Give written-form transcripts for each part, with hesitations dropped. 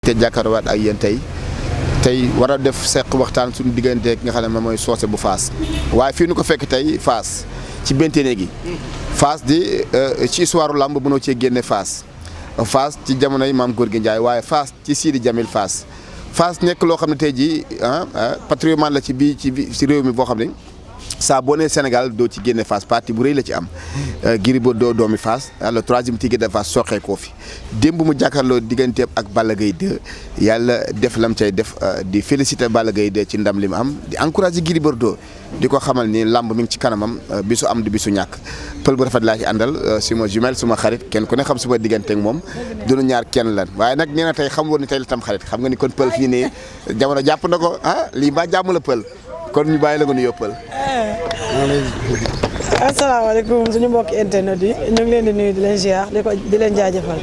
mbégte jàkkaarwaat ak yéen tey war a def seq waxtaan suñu diggante ki nga xam ne moom mooy Socé bu Fass waaye fii nu ko fekk tey Fass ci Benténé gi Fass di ci histoire lamb mënoo cee génne Fass ci jamonoy Maam Gorgui Ndiaye waaye Fass ci Sidi Jamil Fass nekk loo xam ne tey jii patrimoine la ci réew mi boo xam ne saa boo nee Sénégal doo ci génne Fass parti bu rëy la ci am Gris Bordeaux doomi Fass le troisième tigre de Fass soxee koo fi démb mu jàkkaarloo digganteem ak Balla Gaye 2 yàlla def lam cay def di féliciter Balla Gaye 2 ci ndam li mu am di encourager Gris Bordeaux di ko xamal ni lamb mi ngi ci kanamam bisu am di bisu ñàkk pël bu rafet laa ci àndal suma jumelle suma xarit kenn ku ne xam suma diggante ak moom dunu ñaar kenn lan waaye nag nee na tey xam woon ni tey la tam xarit xam nga ni kon pël fii nii jamono jàpp na ko lii mbaa jàmm la pël kon ñu bàyyi la nga nuyoo pël. asalaamaaleykum suñu mbokki internet yi ñu ngi leen di nuyu di leen ziar di leen jaajëfal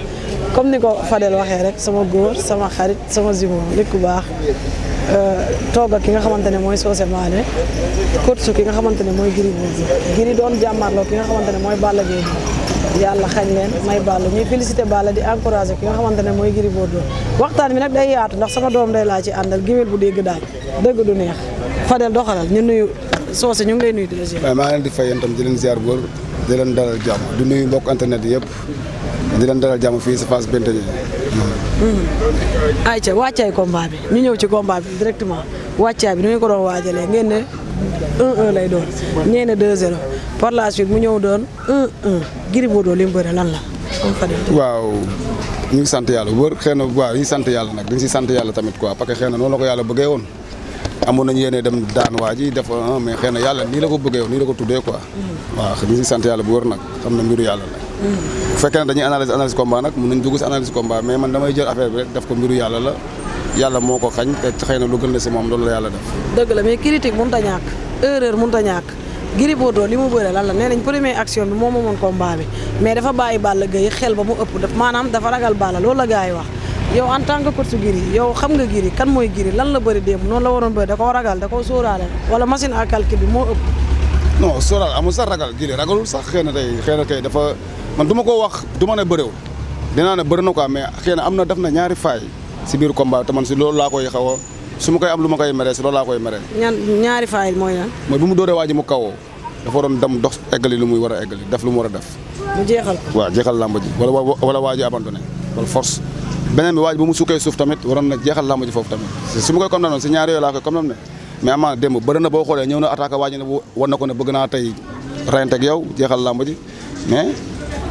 comme ni ko Fadel waxee rek sama góor sama xarit sama zimo nit ku baax toog ak ki nga xamante ne mooy Socé Mané coach ki nga xamante ne mooy Gris Bordeaux Gris doon jàmmarloo ki nga xamante ne mooy Balla Gaye yàlla xañ leen may Balla ñuy félicité Balla di encouragé ki nga xamante ne mooy Gris Bordeaux waxtaan bi nag day yaatu ndax sama doom day laa ci àndal géwél bu dégg daal dëgg du neex Fadel doxalal ñu nuyu Socé ñu ngi lay nuyu di la ziar. waaw maa ngi leen di fay yéen tam di leen ziar góor di leen dalal jàmm di nuyu mbokk internet yëpp di leen dalal jàmm fii si Fass Benténé. ayca wàccaay combat bi ñu ñëw ci combat bi directement wàccaay bi nu ñu ko doon waajalee ngeen ne 1-1 lay doon ñee ne 2-0 par la suite mu ñëw doon 1-1 Gris Bordeaux li mu bëre lan la comme Fadel. waaw ñu ngi sant yàlla bu wër xëy na waaw ñu ngi sant yàlla nag dañ si sant yàlla tamit quoi parce que xëy na noonu la ko yàlla bëggee woon. amoon nañu yéene dem daan waa ji def mais xëy na yàlla nii la ko bëggee woon nii la ko tuddee quoi. waaw ñu ngi sant yàlla bu wër nag xam na mbiru yàlla la. bu fekkee ne dañuy analyse combat nag mun nañ dugg si analyse combat mais man damay jël affaire bi rek def ko mbiru yàlla la yàlla moo ko xañ te xëy na lu gën la si moom loolu la yàlla def. dëgg la mais critique mënut a ñàkk erreur mënut a ñàkk Gris Bordeaux li mu bëre lan la nee nañ première action bi moo moomoon combat bi mais dafa bàyyi Balla Gaye xel ba mu ëpp maanaam dafa ragal Balla loolu la gars yi wax yow en tant que coach Gris yow xam nga Gris kan mooy Gris lan la bëri démb noonu la waroon bëri da koo ragal da koo sóoraale wala machine à calcul bi moo ëpp. non sóoraale amul sax ragal Gris ragalul sax xëy na tey dafa man du ma ko wax du ma ne bëriwul dinaa ne bëri na quoi mais xëy na am na def na ñaari faay si biir combat te man si loolu laa koy xaw a su ma koy am lu ma koy meree si loolu laa koy meree. ñaari faay mooy lan. mooy bu mu dooree waa ji mu kawoo dafa waroon dem dox eggali lu muy war a eggali def lu mu war a def. mu jeexal ko. waaw jeexal làmb ji wala waa ji abandonné wala force. beneen bi waaj bu mu sukkee suuf tamit waroon na jeexal làmb ji foofu tamit su ma koy condamné si ñaari yooyu laa koy condamné mais amaana démb bëri na boo xoolee ñëw na attaqué waaj ne war na ko ne bëgg naa tey reyante ak yow jeexal làmb ji mais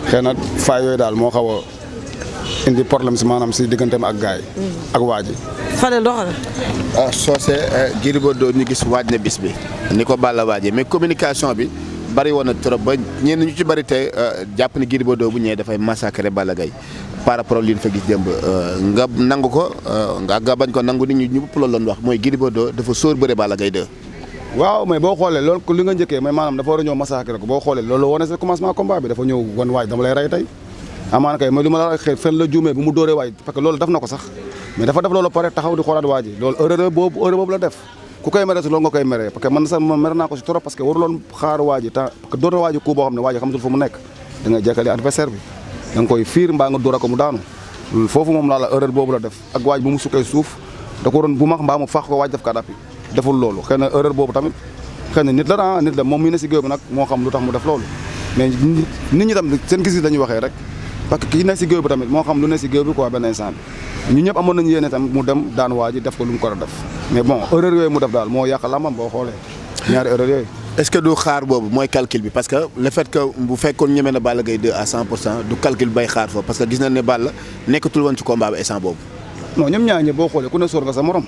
xëy na faay yooyu daal moo xaw a indi problème si maanaam si digganteem ak gars yi ak waaj yi. Fadel doxal. Socé Gris Bordeaux ñu gis waaj na bis bi ni ko Balla waajee mais communication bi bari woon na trop ba ñenn ñu ci bari tey jàpp ni Gris Bordeaux bu ñëwee dafay massacrer Balla Gaye par rapport ak li ñu fa gis démb nga nangu ko nga bañ ko nangu nit ñi ñu bëpp loolu doon wax mooy Gris Bordeaux dafa sóor bëre Balla Gaye 2. waaw mais boo xoolee loolu li nga njëkkee mais maanaam dafa war a ñëw massacrer ko boo xoolee loolu wane sa commencement combat bi dafa ñëw wan waaj dama lay rey tey amaana kay mais lu ma la xëy fen la juumee bu mu dóoree waaj parce que loolu def na ko sax mais dafa def loolu pare taxaw di xoolaat waaj yi loolu erreur boobu la def ku koy mere si loolu nga koy meree parce que man sax ma mere naa ko si trop parce que waruloon xaar waaj yi temps parce que dóor na waaj coup boo xam ne waaj xamatul fu mu nekk da ngay jekkali adversaire bi da nga koy fiir mbaa nga dóor ko mu daanu foofu moom laa la erreur boobu la def ak waaj bu mu sukkee suuf da ko doon bu max mbaa mu faax ko waaj def ka dappi deful loolu xëy na erreur boobu tamit xëy na nit la moom mi ne si géew bi nag moo xam lu tax mu def loolu mais nit ñi tam seen gis-gis dañuy waxee rek parce que ki ne si géew bi tamit moo xam lu ne si géew bi quoi benn instant bi ñu ñëpp amoon nañu yéene tamit mu dem daan waaj def ko lu mu ko def mais bon erreur yooyu mu def daal moo yàq làmbam boo xoolee ñaari erreur yooyu. est-ce que du xaar boobu mooy calcul bi parce que le fait que bu fekkoon ñeme na Balla Gaye 2 à 100% du calcul bay xaar foofu parce que gis nañ ne Balla nekkatul woon ci combat bi instant boobu. non ñoom ñaar ñëpp boo xoolee ku ne sóor nga sa morom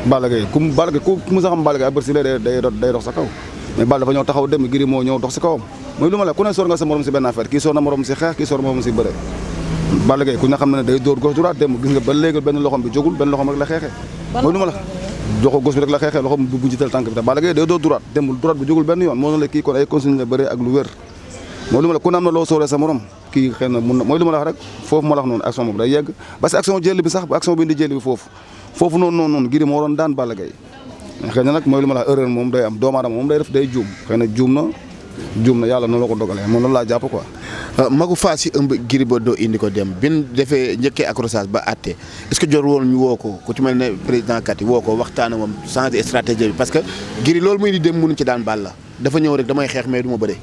Balla Gaye ku mu sa xam Balla Gaye bër si lee day dox sa kaw mais Balla dafa ñëw taxaw dem Gris moo ñëw dox si kawam mooy lu ma la ku ne sóor nga sa morom si benn affaire kii sóor na morom si xeex kii sóor morom si bëre Balla Gaye ku ne xam na ne day dóor gauche droite dem gis nga ba léegi benn loxom bi jógul benn loxom rek la xeexee mooy lu ma la joxo gauche bi rek la xeexee loxom bu jiital tànk bi te Balla Gaye day dóor droite demul droite bu jógul benn yoon moo na la kii kon ay continue la bëre ak lu wér mooy lu ma la ku ne am na loo sóoree sa morom kii xëy na mun na mooy lu ma la wax rek foofu ma la wax noonu action boobu day yegg parce que action jël bi sax action bi indi jël bi foofu noonu Gris moo waroon daan Balla Gaye xëy na nag mooy lu ma la wax erreur moom day am doomu aadama moom day def day juum xëy na juum na juum na yàlla noonu la ko dogalee moom loolu laa jàpp quoi. magu Fass yi ëmb Gris Bordeaux indi ko dem bin defee njëkkee accrochage ba àtte est-ce que jor woon ñu woo ko ku ci mel ne président Kati woo ko waxtaan moom changer stratégie bi parce que Gris loolu muy di dem mënuñ ci daan Balla dafa ñëw rek damay xeex mais du ma bëre.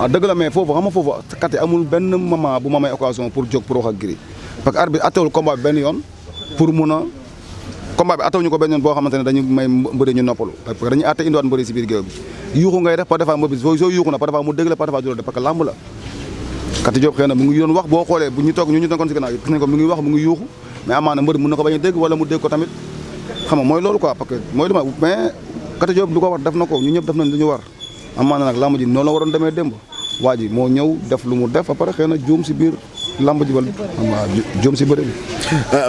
dëgg la mais foofu xam nga foofu Kati amul benn moment bu ma may occasion pour jóg pour wax ak Gris parce que arbitre attewul combat bi benn yoon pour mun a combat bi attewuñu ko benn yoon boo xamante ne dañu may mbëri ñu noppalu parce que dañuy atte indiwaat mbëri si biir géew bi yuuxu ngay def par des fois mbëri soo yuuxu na par des fois mu dégg la par des fois du la def parce que làmb la Kati Diop xëy na mu ngi doon wax boo xoolee bu ñu toog ñu nekkoon si gannaaw gis nañ ko mu ngi wax mu ngi yuuxu mais amaana mbëri mun na ko bañ a dégg wala mu dégg ko tamit xam nga mooy loolu quoi parce que mooy li ma mais Kati Diop lu ko war def na ko ñu ñëpp def nañ lu ñu war amaana nag làmb ji noonu la waroon demee démb waa ji moo ñëw def lu mu def ba pare xëy na juum si biir làmb ji wala juum si bëri bi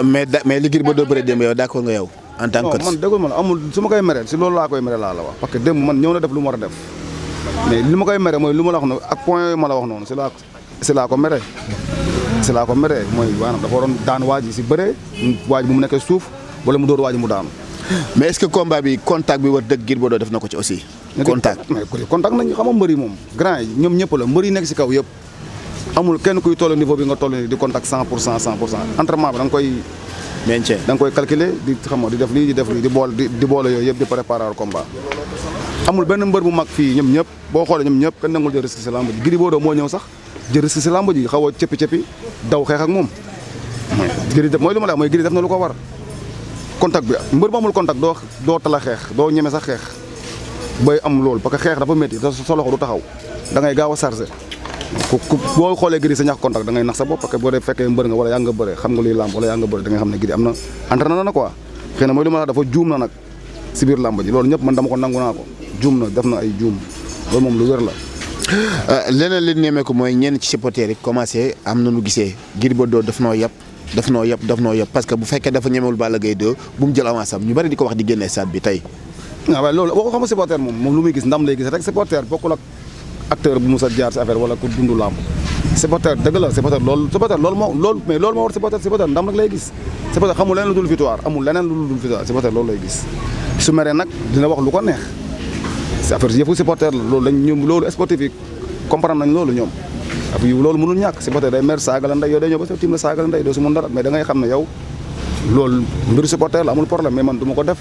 mais li Gris Bordeaux bëre démb yow d'accord nga yow en tant que man déggul man amul su ma koy mere si loolu laa koy mere laa la wax parce que démb man ñëw na def lu mu war a def mais li ma koy mere mooy lu ma la wax noonu ak point yooyu ma la wax noonu si laa ko mere mooy maanaam dafa waroon daan waa ji si bëree waa ji bu mu nekkee suuf wala mu dóor waa ji mu daanu mais est-ce que combat bi contact bi war dëgg Gris Bordeaux def na ko ci aussi contact nañu xam nga mbër yi moom grand yi ñoom ñëpp la mbër yi nekk si kaw yëpp amul kenn kuy toll niveau bi nga toll ni di contact 100% entraînement bi da nga koy maintien da nga koy calculer di xam nga di def lii di boole yooyu yëpp di préparer combat amul benn mbër bu mag fii ñoom ñëpp boo xoolee ñoom ñëpp kenn nangul jël risque si lamb ji Gris Bordeaux moo ñëw sax jël risque si lamb ji xaw a cëppi daw xeex ak moom Gris def mooy lu ma la mooy Gris def na lu ko war contact bi mbër bu amul contact doo tala xeex doo ñeme sax xeex bay am loolu parce que xeex dafa métti te sa loxo du taxaw da ngay gaaw a chargé boo xoolee Gris sa ñàkk contact da ngay nax sa bopp parce que boo dee fekkee mbër nga wala yaa nga bëre xam nga luy làmb wala yaa nga bëre da nga xam ne Gris am na entraîné na quoi xëy na mooy lu ma la dafa juum na nag si biir làmb ji loolu ñëpp man dama ko nangu naa ko juum na def na ay juum loolu moom lu wér la leneen li nemee ko mooy ñenn ci supporters yi commencé am na nu gisee Gris Bordeaux daf noo yëpp parce que bu fekkee dafa ñemewul Balla Gaye 2 bu mu jël avance am ñu bari di ko wax di génne stade bi tey waaw waaye loolu waxu xam nga supporter moom lu muy gis ndam lay gis rek supporter bokkul ak acteur bu musa jaar si affaire wala ku dundu làmb supporter dëgg la supporter loolu moo war supporter ndam rek lay gis supporter xamul leneen lu dul victoire supporter loolu lay gis su meree nag dina wax lu ko neex si affaire yëfu supporter la loolu sportif yi comprendre nañ loolu ñoom ak loolu mënul ñàkk supporter day mer saaga la ndey yow day ñëw ba sa tim la saaga la ndey doo si mën dara mais da ngay xam ne yow loolu mbiru supporter la amul problème mais man du ma ko def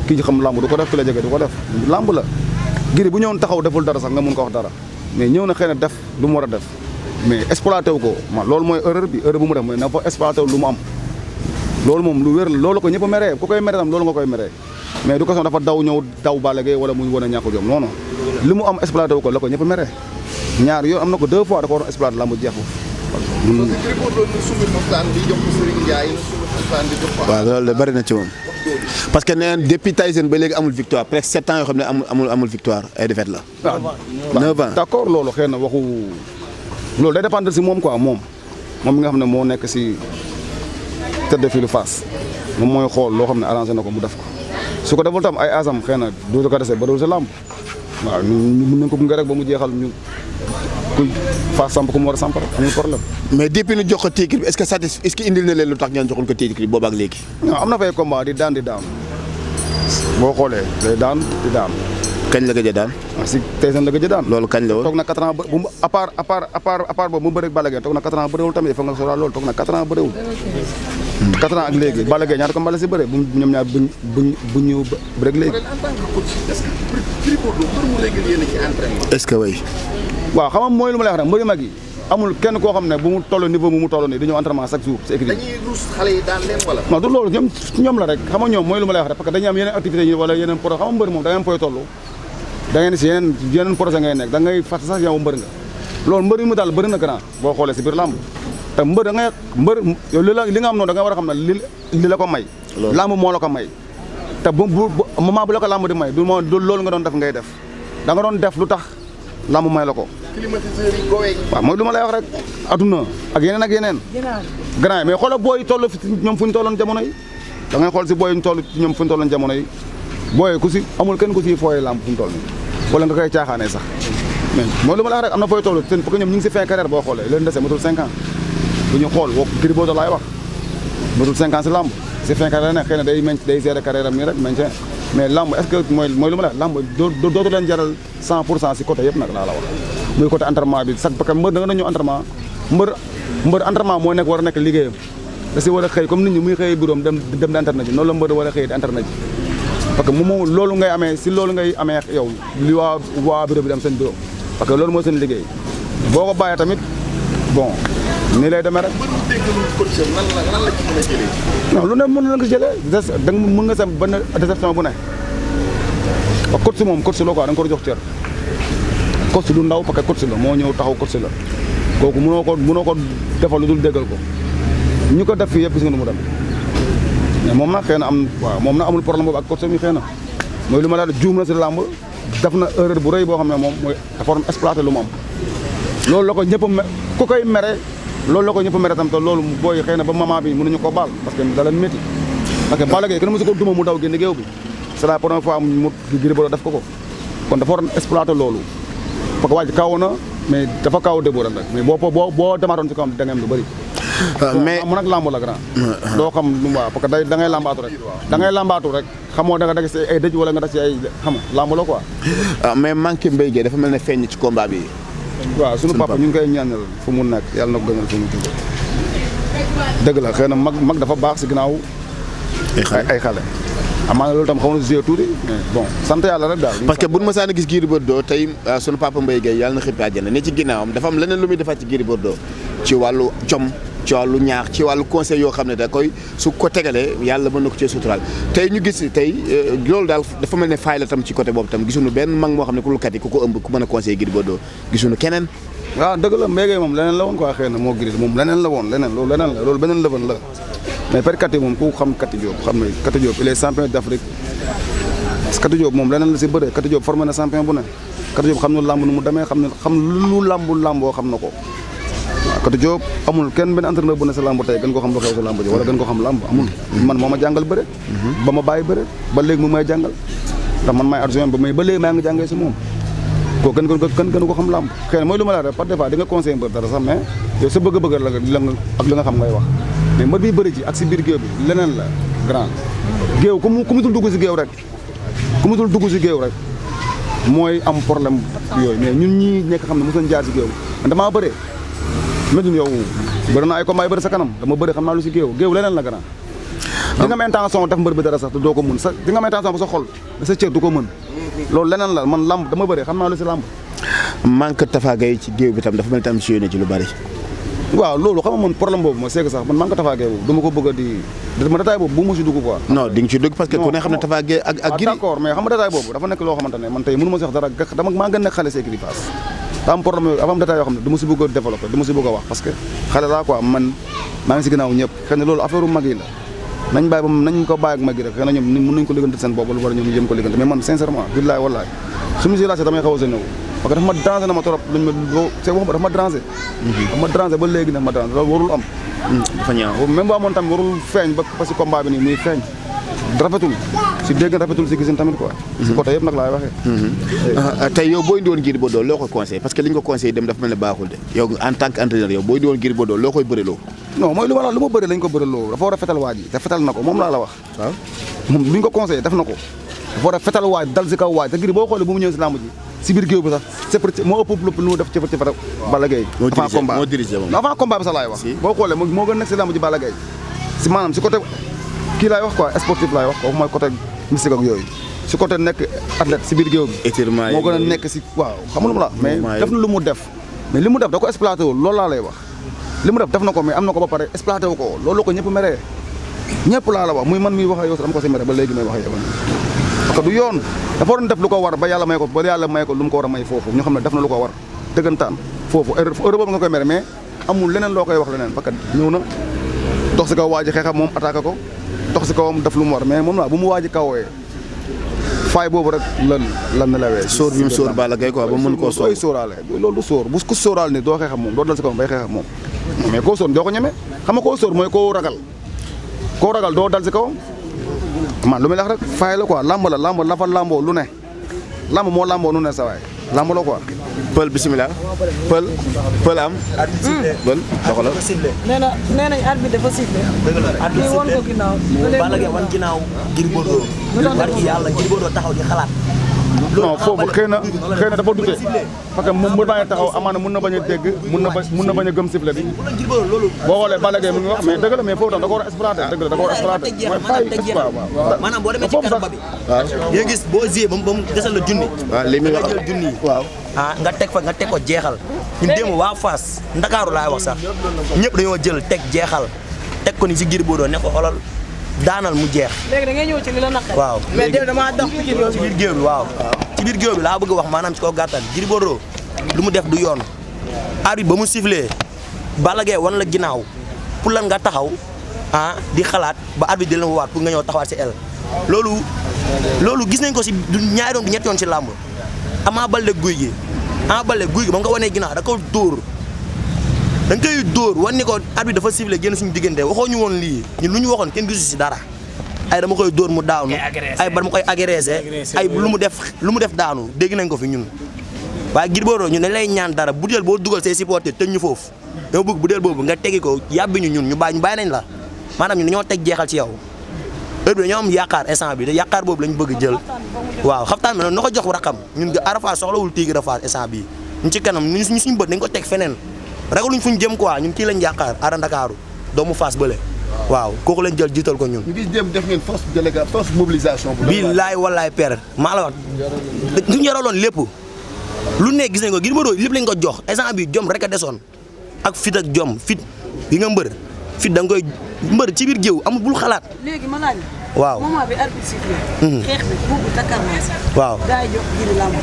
kii xam lamb du ko def ki la jege du ko def lamb la Gris bu ñëwoon taxaw deful dara sax nga mun ko wax dara mais ñëw na xëy na def lu mu war a def mais exploité wu ko loolu mooy erreur bu mu def mooy na fa exploité wu lu mu am loolu moom lu wér la loolu ko ñëpp a meree ku koy mere tam loolu nga koy meree mais du ko sax dafa daw Balla Gaye wala muy wane a ñàkk jom non non li mu am exploité wu ko la ko ñëpp a meree ñaar yoon am na ko 2 fois da ko waroon exploité lamb jeex waaw loolu de bari na ci moom parce que nee depuis Tyson ba léegi amul victoire presque 7 ans yoo xam ne amul victoire ay défaite la. waaw 9 ans d'accord loolu xëy na waxu loolu day dépendre si moom quoi moom mi nga xam ne moo nekk si tête de file Fass moom mooy xool loo xam ne arrangé na ko mu def ko su ko deful tam ay asam xëy na du ko dese ba dul si làmb waaw ñu mën nañ ko gunge rek ba mu jeexal ñu kuy Fass samp ko mu war a samp rek amul problème. mais depuis ñu jox ko titre bi est-ce que indil na leen lu tax ngeen joxoon ko titre bi boobu ak léegi. non am na fay combat di daan boo xoolee day daan di daan. kañ la gëj a daan. si Tyson la gëj a daan. loolu kañ la woon toog na 4 ans ba bu à part boobu mu bëreeg Balla Gaye toog na 4 ans bëreewul tamit il faut nga sóoraal loolu toog na 4 ans bëreewul. 4 ans ak léegi Balla Gaye ñaata combat la si bëree bu ñoom ñaar bu ñu bëreeg léegi. est-ce que oui. waaw xam nga mooy lu ma lay wax rek mbëri mag yi amul kenn koo xam ne bu mu toll niveau bu mu toll nii dañoo entraînement chaque jour ci équipe dañuy ruus xale yi daan leen wala. non du loolu ñoom la rek xam nga ñoom mooy lu ma lay wax rek parce que dañuy am yeneen activités yi wala yeneen projet xam nga mbër moom da ngay am fooy toll da ngeen si yeneen projet ngay nekk da ngay fàtte sax yow mbër nga loolu mbër yi mu daal bëri na grand boo xoolee si biir làmb te mbër da ngay yow li nga am noonu da nga war a xam ne li la ko may làmb moo la ko may te bu moment bu la ko làmb di may du loolu nga doon def ngay def da nga doon def lu tax làmb may la ko climatiseur yi gowe yi. waaw mooy lu ma lay wax rek adduna ak yeneen grand mais xoolal booy toll fi ñoom fu ñu tolloon jamono yi da ngay xool si booy ñu toll ñoom fu ñu tolloon jamono yi booy ku si amul kenn ku si fooyee làmb fu ñu toll nii wala nga koy caaxaanee sax mais mooy lu ma lay wax rek am na fooy toll seen parce que ñoom ñu ngi si fin carrière boo xoolee leen dese matul 5 ans bu ñu xool woo Gris Bordeaux laay wax matul 5 ans si làmb si fin carrière ne xëy na day gérer carrière am nii rek maintien mais lamb est-ce que mooy lu ma la lamb dootu leen jaral 100% si côté yëpp nag laa la wax muy côté entraînement bi sax parce que mbër da nga ñëw entraînement mbër entraînement moo nekk war a nekk liggéeyam da si war a xëy comme nit ñi muy xëy buróom dem di entraîné ji noonu la mbër war a xëy di entraîné ji parce que moom loolu ngay amee si loolu ngay amee yow li waa bureau bi dem seen bureau parce que loolu mooy seen liggéey boo ko bàyyee tamit bon nii lay demee rek. lan la ci mën a jëlee. non lu ne mën na nga si jëlee da nga mën nga sam benn déception bu ne parce que coach moom coach la quoi da nga ko jox cër coach du ndaw parce que coach la moo ñëw taxaw coach la kooku mënoo ko defal lu dul déggal ko ñu ko def fii yëpp gis nga nu mu dem mais moom nag xëy na moom nag amul problème boobu ak coach mi xëy na mooy lu ma daal juum na si làmb def na erreur bu rëy boo xam ne moom mooy dafa waroon exploité lu mu am loolu la ko ñëpp ku koy mere loolu la ko ñëpp mere tam te loolu booy xëy na ba moment bi mënuñu ko baal parce que da leen métti parce que Balla Gaye kenn mësu ko duma mu daw génn géew bi c'est la première fois mu Gris Bordeaux def ko kon dafa waroon exploité loolu parce que waa ji kaw na mais dafa kaw début rek mais boo demaatoon ci kawam da ngay am lu bëri mais mu nag lamb la grand doo xam lu mu waa parce que da ngay lambaatu rek xamoo da nga dagg si ay dëj wala nga dagg si ay xam lamb la quoi mais manqué Mbaye Guèye dafa mel ne feeñ ci combat bi waaw suñu papa ñu ngi koy ñaanal fu mu nekk yàlla na ko gënal fu mu jóge dëgg la xëy na mag dafa baax si ginnaaw ay xale amaana loolu tam xaw na joué tuuti mais bon sant yàlla rek daal parce que bu ñu mësaan a gis Gris Bordeaux tey sunu papa Mbaye Guèye yàlla na xippi àjjana ne ci ginnaawam dafa am leneen lu muy defaat ci Gris Bordeaux ci wàllu jom ci wàllu ñaax ci wàllu conseil yoo xam ne da koy su ko tegalee yàlla mën na ko cee suturaal tey ñu gis tey loolu daal dafa mel ne faay la tam ci côté boobu tam gisuñu benn mag moo xam ne ku lu kat yi ku ko ëmb ku mën a conseiller Gris Bordeaux gisuñu keneen waaw dëgg la Mbaye Guèye moom leneen la woon quoi xëy na moo Gris moom leneen la woon loolu beneen lëban la mais per Kati moom ku xam Kati Diop xam ne Kati Diop il est champion d'Afrique parce que Kati Diop moom leneen la si bëree Kati Diop formé na champion bu ne Kati Diop xam na lamb nu mu demee xam lu lamboo xam na ko waaw Kati Diop amul kenn benn entraîneur bu ne sa lamb tey gën ko xam lu xew sa lamb ji wala gën ko xam lamb amul man moo ma jàngal bëre ba ma bàyyi bëre ba léegi mu may jàngal ndax man maay adjoint ba léegi maa ngi jàngee si moom ko gën ko xam lamb xëy na mooy lu ma la rek par des fois di nga conseiller mbër dara sax mais yow sa bëgg-bëgg la ak li nga xam ngay wax mais mbër bi bëri ji ak si biir géew bi leneen la grand géew ku mu dul dugg si géew rek mooy am problème yooyu mais ñun ñii nekk xam ne mos nañ jaar si géew man damaa bëree Médoune yow bëri naa ay combat yu bëri sa kanam dama bëri xam naa lu si géew leneen la grand di nga am intention def mbër bi dara sax te doo ko mën di nga am intention ba sa xol sa cër du ko mën loolu leneen la man lamb dama bëri xam naa lu si lamb manque Tafa Gueye ci géew bi tam dafa mel tam si yéene ci lu bari waaw loolu xam nga man problème boobu ma seeg sax man manque Tafa Gueye boobu dama ko bëgg a di ma détail boobu bu ma si dugg quoi non di nga ci dugg parce que ku ne xam ne Tafa Gueye ak Gris d'accord mais xam nga détail boobu dafa nekk loo xamante ne man tey mënu ma si wax dara maa gën nekk xale si Gris Fass daa am problème yooyu dafa am détail yoo xam ne dama si bëgg a développer dama si bëgg a wax parce que xale laa quoi man maa ngi si ginnaaw ñëpp xëy na loolu affaire mag yi la nañ ko bàyyi ak mag yi rek xëy na ñoom mën nañ ko liggante seen bopp lu war ñoom ñu jëm ko liggante mais man sincèrement billahi wallahi su ma si laajte damay xaw a sa ñëw parce que dafa ma déranger na ma trop luñ ma c'est wax dafa ma déranger ba léegi dafa ma déranger loolu warul am dafa ñaaw même bu amoon tamit warul feeñ ba parce que combat bi nii muy feeñ rafetul si dégg rafetul si gisin tamit quoi si côté yëpp nag laay waxee tey yow boo indi woon Gris Bordeaux loo koy conseillé parce que li ñu ko conseillé dem dafa mel ne baaxul de yow en tant que entraîneur yow boo indi woon Gris Bordeaux loo koy bëreloo non mooy lu ma bëri lañ ko bëreloo dafa war a fetal waa ji te fetal na ko moom laa la wax waaw moom lu ñu ko conseillé def na ko dafa war a fetal waaj dal si kaw waaj te Gris boo xoolee bu mu ñëw si lamb ji si biir géew bi sax c'est moo ëpp lu mu def ci Balla Gaye avant combat bi sax laay wax boo xoolee moo gën nekk si lamb ji Balla Gaye si maanaam si côté kii laay wax quoi sportif laay wax kooku mooy côté mystique ak yooyu si côté nekk athlète si biir géew bi moo gën a nekk si waaw xam nga lu mu la mais def na lu mu def mais li mu def da ko exploité wul loolu laa lay wax li mu def na ko mais am na ko ba pare exploité wu ko loolu la ko ñëpp meree ñëpp laa la wax muy man miy wax ak yow sax dama ko si mere ba léegi may wax ak yow parce que du yoon dafa waroon def lu ko war ba yàlla may ko lu mu ko war a may foofu ñu xam ne def na lu ko war dëggantaan foofu heure boobu nga koy mere mais amul leneen loo koy wax leneen parce que ñëw na dox si kaw waa ji xeexam moom attaqué ko dox si kawam def lu mu war mais moom la bu mu waa ji kawee faay boobu rek lan nelawee sóor bi mu sóor Balla Gaye quoi ba mën koo sóor sóoraale loolu du sóor bu ko sóoraal ni doo xeexam moom doo dal si kawam bay xeexam moom mais koo sóor doo ko ñeme xam nga koo sóor mooy koo ragal doo dal si kawam man lu muy wax rek faay la quoi lamb lafa lamboo lu ne lamb moo lamboo lu ne sa waay lamb la quoi pël bismillah pël am pël doxala nee nañ arbitre dafa sifflé kii woon ko ginnaaw Balla Gaye wan ginnaaw Gris Bordeaux barki yàlla Gris Bordeaux taxaw di xalaat. non foofu xëy na dafa dute parce que moom mbër baa ngi taxaw amaana mun na bañ a dégg mun na bañ a gëm sifflet bi boo xoolee Balla Gaye mu ngi wax mais dëgg la mais foofu tam da ko war a exploité dëgg la da ko war a exploité mooy bàyyi espoir waaw maanaam boo demee ci kanam bi di nga gis boo gisee ba mu desal la junni nga jël junni waaw nga teg ko jeexal ñun démb waa Fass Ndakaaru laay wax sax ñëpp dañoo jël teg jeexal teg ko ni si Gris Bordeaux ne ko xoolal daanal mu jeex. léegi da ngay ñëw ci li la naqari. waaw mais déedéet damaa dox ci biir géew bi waaw. ci biir géew bi laa bëgg wax maanaam ci kaw gàttal Gris Bordeaux lu mu def du yoon. arbitre ba mu sifflé Balla Gaye wan la ginnaaw pour lan nga taxaw di xalaat ba arbitre di la waat pour nga ñëw taxawaat si el loolu gis nañ ko si du ñaari yoon du ñetti yoon si làmb Ama Baldé guy gi ba mu ko wanee ginnaaw da ko dóor. da nga koy dóor wan ni ko arbitre dafa sifflé génn suñu diggante waxoo ñu woon lii ñun lu ñu waxoon kenn gisu si dara ay dama koy dóor mu daanu ay ba dama koy agressé ay lu mu def daanu dégg nañ ko fi ñun waaye Gris Bordeaux ñun dañ lay ñaan dara butéel boo dugal say supporter tëj ñu foofu dama bëgg butéel boobu nga tegi ko yàbbi ñu ñun ñu bàyyi nañ la maanaam ñun dañoo teg jeexal ci yow heure bi dañoo am yaakaar instant bi te yaakaar boobu lañ bëgg jël waaw xaftaan bi nag na ko jox rakam ñun nga Arafa soxlawul Tigre Fass instant bi ñu ci kanam ñu suñu bët dañ ko teg feneen ragaluñ fuñ jëm quoi ñun kii lañ yaakaar Ada Ndakaaru doomu Fass bële waaw kooku lañ jël jiital ko ñun. ñu gis dem def ngeen force mobilisation. billaay wallaay père maa la wax ñu yoraloon lépp lu nekk gis nañ ko Gris Bordeaux lépp lañ ko jox instant bi jom rek a desoon ak fit ak jom fit yi nga mbër fit da nga koy mbër ci biir géew amul bul xalaat. léegi ma laaj waaw moment bi arbitre sifflé xeex bi boobu takkarnaas waaw gaa yi jox Gris lamb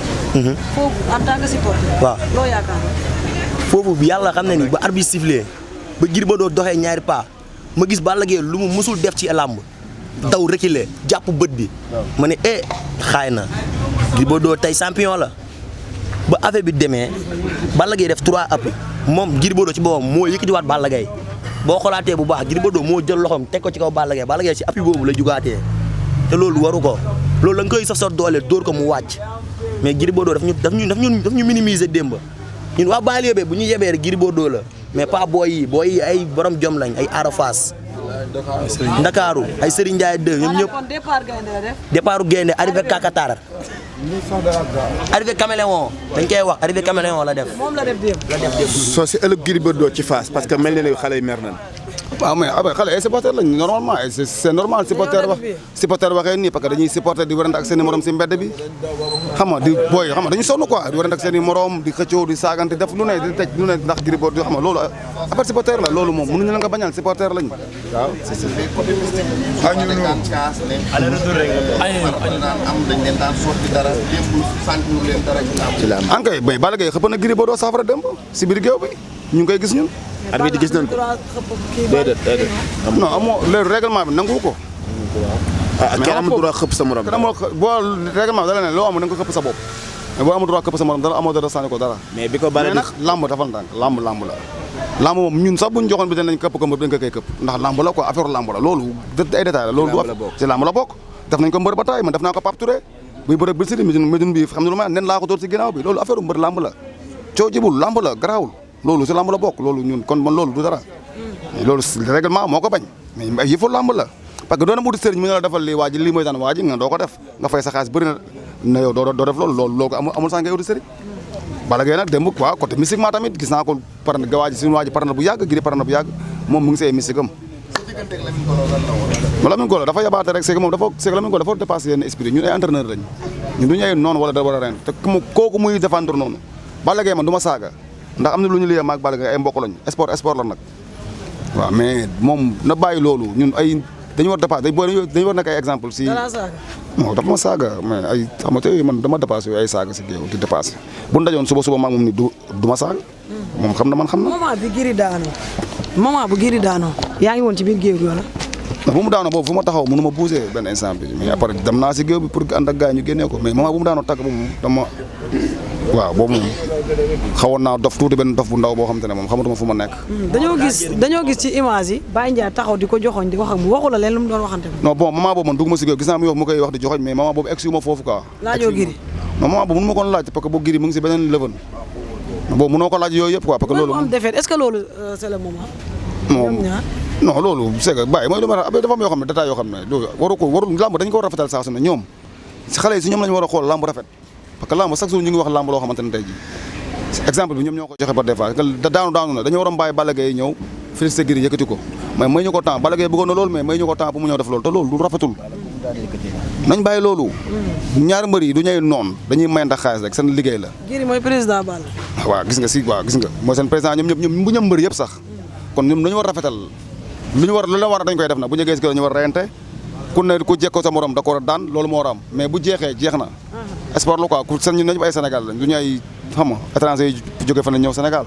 foofu en tant que supporter waaw loo yaakaar foofu bi yàlla xam ne ni ba arbitre sifflé ba Gris Bordeaux doxee ñaari pas ma gis Balla Gaye lu mu musul def ci làmb daw reculer jàpp bët bi ma ne xaay na Gris Bordeaux tey champion la ba affaire bi demee Balla Gaye def 3 appuis moom Gris Bordeaux ci boppam moo yëkkatiwaat Balla Gaye boo xolaatee bu baax Gris Bordeaux moo jël loxoom teg ko ci kaw Balla Gaye ci appui boobu la jugaatee te loolu waru ko loolu la nga koy sa doole dóor ko mu wàcc mais Gris Bordeaux daf ñu minimiser démb ñun waa banlieue bi bu ñu yebee rek Gris Bordeaux la mais pas booy yi ay borom jom lañ ay Ada Fass Ndakaaru ay Serigne Ndiaye 2 ñoom ñëpp départ gaynde arrivé Kakatar arrivé caméléon dañ koy wax arrivé caméléon la def moom la def démb soo si ëllëg Gris Bordeaux ci Fass parce que mel na ne xale yi mer nañ. waaw mais xale ay supporter lañ normalement c'est normal supporter waxee nii parce que dañuy supporter di warante ak seen i morom si mbedd bi xam nga dañu sonn quoi di warante ak seen i morom di xëccoo di saagante def lu ne di tëj lu ne ndax Gris Bordeaux xam nga loolu affaire supporter la loolu moom mënuñu la nga bañal supporter lañ waaw ankay bay Balla Gaye xëpp na Gris Bordeaux saafara démb si biir géew bi ñu ngi koy gis ñun arbitre gis nañ ko déedéet non amoo le règlement bi nangu ko kenn amul droit xëpp sa morom boo règlement da la ne loo amul da nga ko xëpp sa bopp mais boo amul droit xëpp sa morom dara amoo dara sànni ko dara mais bi ko Balla nag lamb dafa ndànk lamb la lamb moom ñun sax buñ joxoon bi dañ këpp ko mbër dañ ko koy këpp ndax lamb la quoi affaire lamb la loolu ay détails la loolu du wax ci lamb la bokk def nañ ko mbër ba taay man def naa ko Pape Touré buy bëre bi sidi Médoune bi xam ne lu ma nen laa ko dóor si ginnaaw bi loolu affaire mbër lamb la coo jibul lamb la garaawul loolu si lamb la bokk loolu ñun kon man loolu du dara loolu règlement moo ko bañ mais ay yëfu lamb la parce que doona mu di sëriñ mu ne la defal lii waa ji lii mooy daan waa ji nga doo ko def nga fay sa xaalis bëri na yow doo def loolu ko amul sax nga yow di sëriñ Balla Gaye nag démb quoi côté mystiquement tamit gis naa ko par na waa ji suñu waa ji par na bu yàgg Gris par na bu yàgg moom mu ngi see mystique am Lamine Golo dafa yabaate rek c'est que moom Lamine Golo dafa dépassé yenn esprit ñun ay entraîneur lañ ñun duñu ay noonu wala da war a ren te kooku muy défendre noonu Balla Gaye man du ma saaga ndax am na lu ñu liyee maag Balla Gaye ay mbokk lañ sport la nag waaw mais moom na bàyyi loolu ñun ay dañu war dépassé dañu war nekk ay exemple si non dafa ma saaga mais ay xam nga tey man dama dépassé yooyu ay saaga si géew di dépassé bu ñu dajoon suba maag moom ni du ma saaga moom xam na man xam na moment bu Gris daanoo yaa ngi woon ci biir géew bi wala bu mu daanoo boobu fu ma taxaw mënu ma bougé benn instant bi mais après dem naa si géew bi pour ànd ak gars yi ñu génnee ko mais moment bu mu daanoo tàgg boobu dama waaw boobu moom xawoon naa dof tuuti benn dof bu ndaw boo xam te ne moom xamatuma fu ma nekk dañoo gis ci image yi Baye Ndiaye taxaw di ko joxoñ di wax ak mu waxu la leen lu mu doon waxante non bon moment boobu man dugg ma si géew gis naa muy wax mu koy wax di joxoñ mais moment boobu egsi wu ma foofu quoi laajoo Gris non moment boobu mënu ma koon laaj parce que boobu Gris mu ngi si beneen level boobu mënoo ko laaj yooyu yëpp quoi parce que loolu am défaite est-ce que loolu c'est le moment non loolu c'est que bàyyi mooy lu ma wax dafa am yoo xam ne détail yoo xam ne warul lamb dañ ko war a rafetal saa su ne ñoom si xale yi si ñoom la ñu war a xool lamb rafet parce que lamb chaque jour ñu ngi wax lamb loo xamante ne tey ji exemple bi ñoom ñoo ko joxe par des fois daanu na dañoo war a bàyyi Balla Gaye ñëw félicité Gris yëkkati ko mais may ñu ko temps Balla Gaye bëggoon na loolu mais may ñu ko temps pour mu ñëw def loolu te loolu du rafetul nañ bàyyi loolu ñaari mbër yi du ñuy noon dañuy may ndax xaalis rek seen liggéey la Gris mooy président Balla. waaw gis nga mooy seen président ñoom ñëpp bu ñëm mbër yëpp sax kon ñoom dañu war rafetal lu la war dañ koy def nag bu ñu yeggee si dañu war reyante ku ne ku jekko sa morom da ko war a daan loolu moo war a am mais bu jeexee jeex na sport la quoi ku seen ñun nañu ay Sénégal lañ du ñu ay xam nga étranger yi jóge fa ne ñëw Sénégal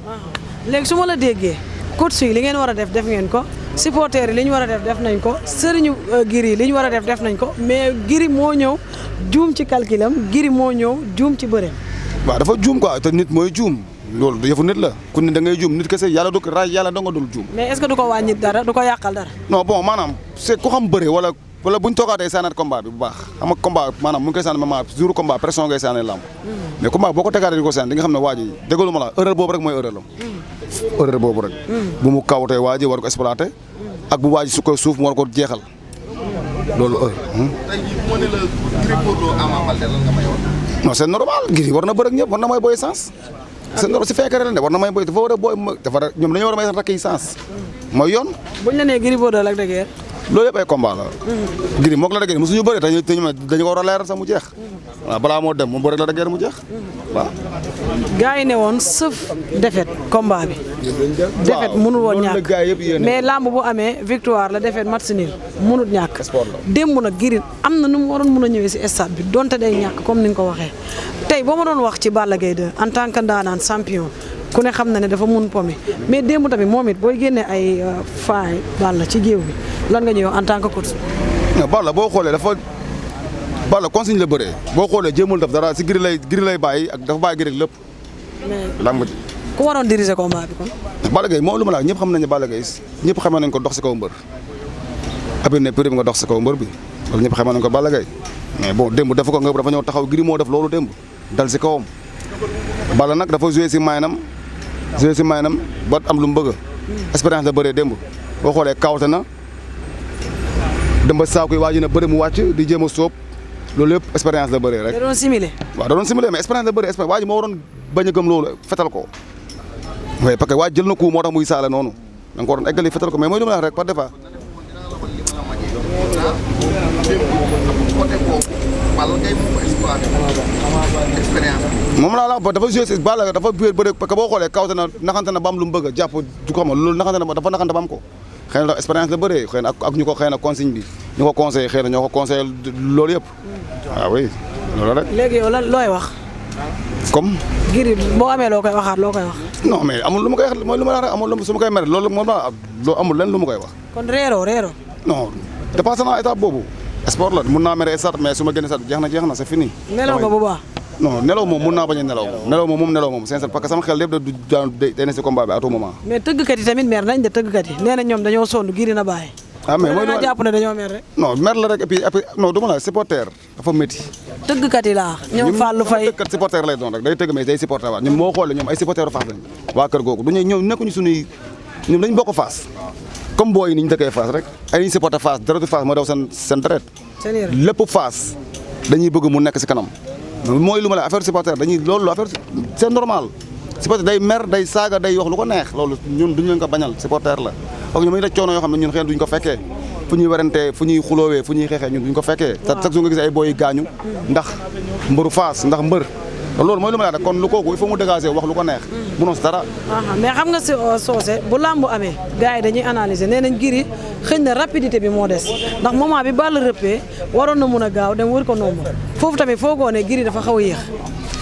léegi su ma la déggee coach yi li ngeen war a def ngeen ko supporters yi li ñu war a def nañ ko sëriñu Gris yi li ñu war a def nañ ko mais Gris moo ñëw juum ci calculam Gris moo ñëw juum ci bëreem. waaw dafa juum quoi te nit mooy juum loolu du yëfu nit la ku ne da ngay juum nit kese yàlla du raay yàlla da nga dul juum. mais est-ce que du ko wàññi dara du ko yàqal dara. non bon maanaam c'est ku xam bëre wala bu ñu toogaatee saanaat combat bi bu baax xam nga combat maanaam mu ngi koy sànni maanaam jour combat pression ngay sànni lamb mais combat boo ko tegaatee di ko sànni di nga xam ne waa ji déggalu ma la erreur boobu rek mooy erreur la erreur boobu rek bu mu kawtee waa ji war ko exploité ak bu waa ji su koy suuf mu war ko jeexal loolu tey jii bu ma ne la Gris Bordeaux Ama Baldé lan nga may wax. non c'est normal Gris war na bëre ak ñëpp war na may boy sens c'est normal si fekkee ren de war na may boy dafa war a boy dafa ñoom dañoo war a may seen rakk yi sens mooy yoon buñ la nee Gris Bordeaux Lac de Guiers. loolu yëpp ay combat la Gris moog la da Guiers mosuñu bëri te ñu dañu ko war a leeral sax mu jeex waaw balaa moo dem mu bëri la da Guiers mu jeex waaw gars yi ne woon sauf défaite combat bi défaite mënul woon ñàkk mais lamb bu amee victoire la défaite match nul mënut ñàkk démb nag Gris am na nu mu waroon mën a ñëwee si stade bi donte day ñàkk comme ni nga ko waxee tey boo ma doon wax ci Balla Gaye 2 en tant que ndaanaan champion ku ne xam na ne dafa mun pomi mais démb tamit moom it booy génnee ay faay Balla ci géew bi lan nga ñuy wax en tant que coach. Balla boo xoolee Balla consigne la bëree boo xoolee jéemul def dara si Gris lay bàyyi ak dafa bàyyi Gris lépp. mais lamb ji ku waroon diriger combat bi kon. Balla Gaye moom lu ma la wax ñëpp xam nañu ne Balla Gaye ñëpp xamee nañ ko dox si kaw mbër abi ne prix nga dox si kaw mbër bi loolu ñëpp xamee nañ ko Balla Gaye mais bon démb dafa ko nga dafa ñëw taxaw Gris moo def loolu démb dal si kawam Balla nag dafa joué si maynam ba am lu mu bëgg expérience da bëree démb boo xoolee kawte na dem ba saako yi waaj na bëri mu wàcc di jéem a sóob loolu yëpp expérience la bëree rek. da doon similé. waaw da doon similé mais expérience la bëree expérience waa ji moo waroon bañ a gëm loolu fetal ko oui parce que waa jël na coup moo tax muy saale noonu da nga ko waroon eggali fetal ko mais mooy li ma la wax rek par des fois. côté boobu Balla Gaye moo ko exploité expérience bi. moom laa la wax dafa joué si Balla dafa bëri parce que boo xoolee kawte na naxante na ba am lu mu bëgg a jàpp du ko xam loolu naxante na dafa naxante ba am ko xëy na expérience la bëree xëy na ak ñu ko xëy na consigne bi ñu ko conseillé xëy na ñoo ko conseillé loolu yëpp waaw oui loolu rek. léegi yow lan looy wax. comme. Gris boo amee loo koy waxaat loo koy wax. non mais amul lu ma koy wax mooy lu ma la wax amul lu su ma koy mere loolu moom la loo amul lenn lu ma koy wax. kon réeroo. non dépassé naa étape boobu. sport la mun naa mere stade mais su ma génnee stade jeex na c'est fini. nelaw nga bu baax. non nelaw moom mun naa bañ a nelaw moom sincère parce que sama xel lépp da du day ne si combat bi à tout moment. mais tëggkat yi tamit mer nañ de tëggkat yi nee na ñoom dañoo sonn Gris na bàyyi. ah mais mooy jàpp ne dañoo mer rek. non mer la rek et puis non du ma la supporter dafa métti. tëggkat yi laa ñoom Fallou Faye tëggkat supporter lay doon rek day tëgg mais day supporter waat ñun moo xoolee ñoom ay supporteru Fass lañ waa kër googu duñu ñëw nekkuñu suñuy ñoom dañu bokk Fass comme booy ni ñu dëkkee Fass rek ay ñu supporter Fass deretu Fass moo daw seen deret lépp Fass dañuy bëgg mu nekk si kanam mooy lu ma la affaire supporter dañuy loolu affaire c'est normal supporter day mer day saaga day wax lu ko neex loolu ñun duñu leen ko bañal supporter la parce que ñoom dañuy daj coono yoo xam ne ñun xëy na duñ ko fekkee fu ñuy werante fu ñuy xuloowee fu ñuy xeexee ñun duñ ko fekkee chaque jour nga gis ay booy gaañu ndax mbëru Fass ndax mbër loolu mooy lu ma la kon lu kooku il faut mu dégager wax lu ko neex munoo si dara mais xam nga si soose bu làmbu amee gars yi dañuy analyser nee nañ Gris xëy na rapidité bi moo des ndax moment bi Balla rëppee waroon na mun a gaaw dem wër ko nomb foofu tamit foogoo ne Gris dafa xaw a yéex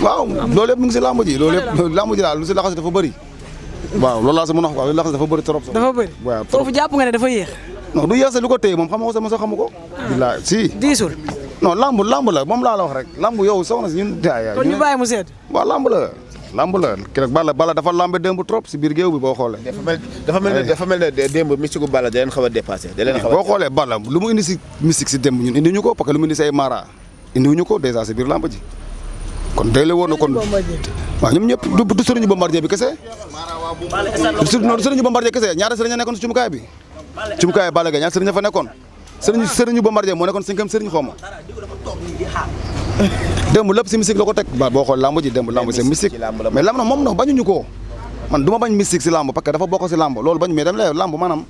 waaw loolu yëpp mu ngi si làmb ji loolu yëpp làmb ji daal lu si laxasi dafa bëri waaw loolu laa si mën a wax quoi lu laxasi dafa bëri trop dafa bëri waaw foofu jàpp nga ne dafa yéex non du yéex lu ko téye moom xam nga ko sa xamu ko bilaay si diisul non lamb la moom laa la wax rek lamb yow soxna si ñun kon ñu bàyyi mu seet waaw lamb la keroog Balla dafa lambe démb trop si biir géew bi boo xoolee dafa mel ne démb mystique Balla da leen xaw a dépassé boo xoolee Balla lu mu indi si mystique si démb ñun indi ñu ko parce que lu mu indi si ay mara indiwuñu ko dèjà si biir lamb ji kon day la woon na kon waaw ñoom ñëpp du sëriñu Bombardier bi kese du sëriñu Bombardier kese ñaata sëriñ nekkoon si cumukaay bi cumukaay Balla Gaye ñaar sëriñ fa nekkoon sëriñu Bombardier moo nekkoon 5e sëriñ xaw ma démb lépp si mystique la ko teg boo xool lamb ji démb lamb c'est mystique mais lamb na moom na bañuñu ko man du ma bañ mystique si lamb parce que dafa bokk si lamb loolu bañ mais dama lay lamb maanaam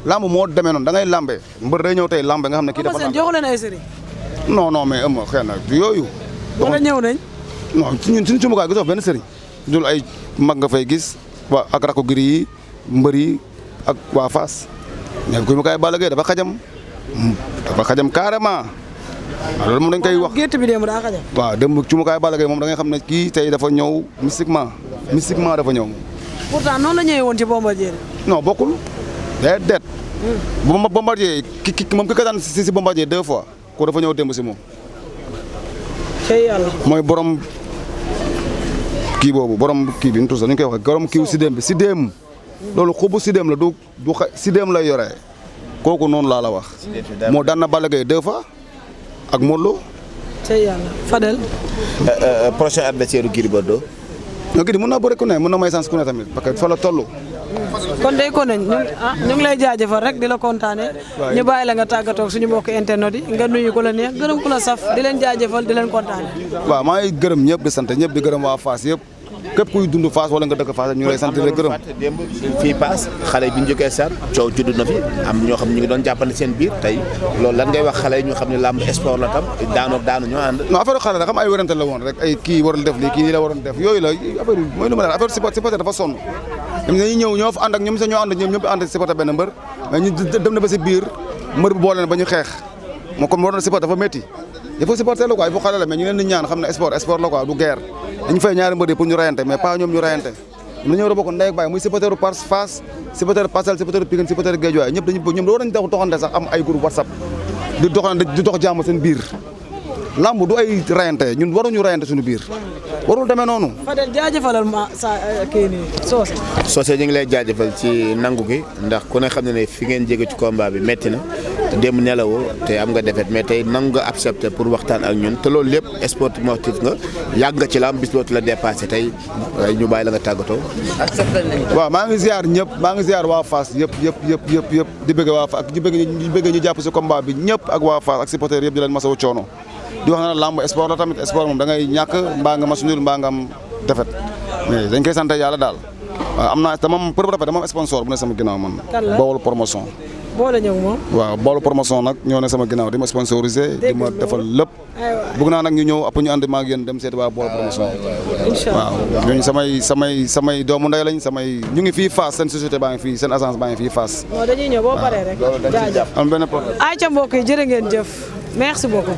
lamb moo demee noonu da ngay lambe mbër day ñëw tey lambe nga xam ne kii dafa lambe joxu leen ay sëriñ non mais ëmma xëy na yooyu wala ñëw nañ non ñun suñu cumukaay gisoo benn sëriñ dul ay mag nga fay gis waa ak rakku giri yi mbër yi ak waa Fass mais cumukaay Balla Gaye dafa xajam carrément loolu moom dañ koy wax gétt bi démb daa xajam waaw démb cumukaay Balla Gaye moom da ngay xam ne kii tey dafa ñëw mystiquement dafa ñëw pourtant noonu la ñëwee woon ci Bombardier non bokkul déet Bombardier moom ki ka daan si Bombardier 2 fois ko dafa ñëw démb si moom cey yàlla mooy borom kii boobu borom kii bi nu tudd sax ñu koy waxee borom kiiw sidéem bi sidéem loolu xubu sidéem la du sidéem lay yore kooku noonu laa la wax moo daan na Balla Gaye 2 fois ak Modou Lo cey yàlla Fadel prochain adversaire Gris Bordeaux. non Gris mën naa bëre ku ne mën na may sens ku ne tamit parce que fa la toll kon day ko nañ ñu ngi lay jaajëfal rek di la kontaane ñu bàyyi la nga tàggatoo ak suñu mbokk internet yi nga nuyu ko la neex gërëm ku la saf di leen jaajëfal di leen kontaane waaw maa ngi gërëm ñëpp di sant ñëpp di gërëm waa Fass yëpp képp kuy dund Fass wala nga dëkk Fass ñu ngi lay sant di la gërëm démb fii paas xale bi ñu jógee sar coow judd na fi am ñoo xam ñu ngi doon jàppale seen biir tey loolu lan ngay wax xale yi ñu xam ne làmb sport la tam daanu ñoo ànd non affaire xale la xam ay wérante la woon rek ay kii warul def lii kii nii la waroon def yooyu la affaire yi mooy lu ma affaire supporter dafa sonn ñoom dañuy ñëw ñoo fa ànd ak ñoom sax ñoo ànd ñoom ñëpp ànd supporter benn mbër mais ñu dem na ba si biir mbër bu boole ba ñu xeex moo comme waroon supporter dafa métti il faut supporter la quoi il faut xale la mais ñu leen di ñaan xam ne sport la quoi du guerre dañu fay ñaari mbër yi pour ñu rayante mais pas ñoom ñu rayante ñoom dañoo war a bokk ndey ak baay muy supporteru Fass supporteru Parcelles supporteru Pikine supporteru Guédiawaye ñëpp ñoom war nañu doxante sax am ay groupe WhatsApp di dox jàmm seen biir lamb du ay rayante ñun waruñu rayante suñu biir warul demee noonu. Fadel jaajëfalal ma sa kii nii Socé. Socé ñu ngi lay jaajëfal ci nangu gi ndax ku ne xam ne fi ngeen jege ci combat bi métti na démb nelawoo te am nga defet mais tey nangu nga accepté pour waxtaan ak ñun te loolu lépp sportif nga yàgg nga ci lamb bis boobu la dépassé tey ñu bàyyi la nga tàggatoo. waaw maa ngi ziar ñëpp maa ngi ziar waa Fass yëpp di bëgg waa Fass ak di bëgg ñu jàpp si combat bi ñëpp ak waa Fass ak supporters yëpp di leen masawu coono. di wax na lamb sport la tamit sport moom da ngay ñàkk mbaa nga match nul mbaa nga am defet mais dañ koy sant yàlla daal waaw am naa te moom pour dama am sponsor bu ne sama ginnaaw man. Bawol promotion. boole ñëw moom. waaw Bawol promotion nag ñoo ne sama ginnaaw di ma sponsorisé di ma defal lépp. bëgg naa nag ñu ñëw après ñu ànd maa ngi yéen dem seeti waa Bawol promotion. waaw ñooñu samay doomu ndey lañ ñu ngi fii Fass seen société baa ngi fii seen agence baa ngi fii Fass. non dañuy ñëw boo paree rek. jaajëf am benn problème. ayca mbokk yi jërë ngeen jëf merci beaucoup.